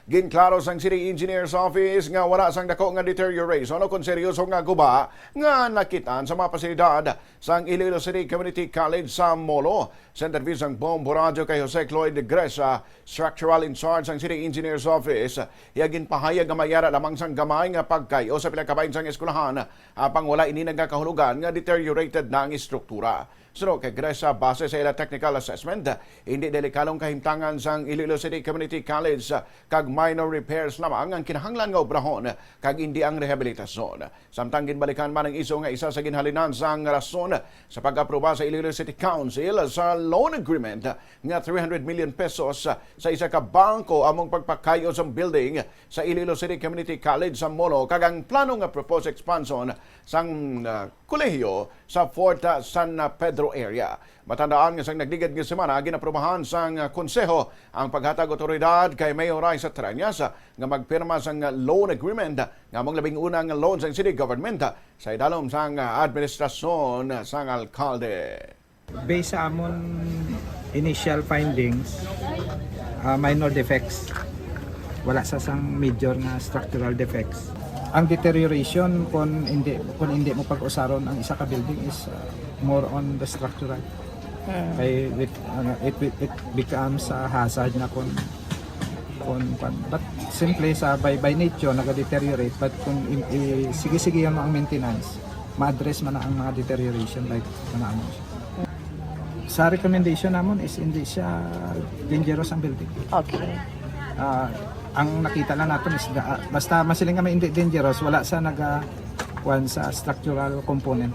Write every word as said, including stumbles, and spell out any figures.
Ginklaro sang City Engineer's Office nga wala sang dako nga deterioration o kon seryoso nga guba nga nakitaan sa mga pasilidad sang Iloilo City Community College sa Molo. Sa interview sang Bombo Radyo kay Jose Cloyd Gresa, structural in charge sang City Engineer's Office, iya ginpahayag nga mayara lamang sang gamay nga pagkayo sa pila ka bahin sang eskwelahan, apang wala ini nagakahulugan nga deteriorated na ang estruktura. Suno kay Gresa, base sa ila technical assessment, hindi delikalong kahimtangan sang Iloilo City Community College kag minor repairs lamang ang kinahanglan nga obrahon kag hindi ang rehabilitasyon. Samtang ginbalikan man ang isyu nga isa sa ginhalinan sang rason sa pag-aproba sa Iloilo City Council sa loan agreement nga three hundred million pesos sa isa ka bangko among pagpakayo sang building sa Iloilo City Community College sa Molo kag ang plano nga proposed expansion sang, ah, kolehiyo sa Fort, ah, San Pedro area. Matandaan nga sang nagligad nga semana, ginaprubahan sang, ah, konseho ang paghatag otoridad kay Mayor Raisa Treñas, ah, nga magpirma sang, ah, loan agreement nga among labing una nga loan sang city government, ah, sa idalom sang, ah, administrasyon sang alkalde. Based sa amon initial findings, ah, minor defects. Wala sa sang major nga structural defects. Ang deterioration, kung hindi, kung hindi mo pag-usaron ang isa ka building is, ah, more on the structural. Kay with, ano, it, it, it becomes a hazard na kung, kung, kung, but simply sa by, by nature, naga-deteriorate, but kung i, i, sige-sige mo ang maintenance, ma-address man ang mga deterioration like mga ano. Sa recommendation namon is hindi siya dangerous ang building. Okay. Ah, ang nakita lang natin is, ah, basta masiling kami hindi dangerous, wala sa naga, kuwan sa structural component.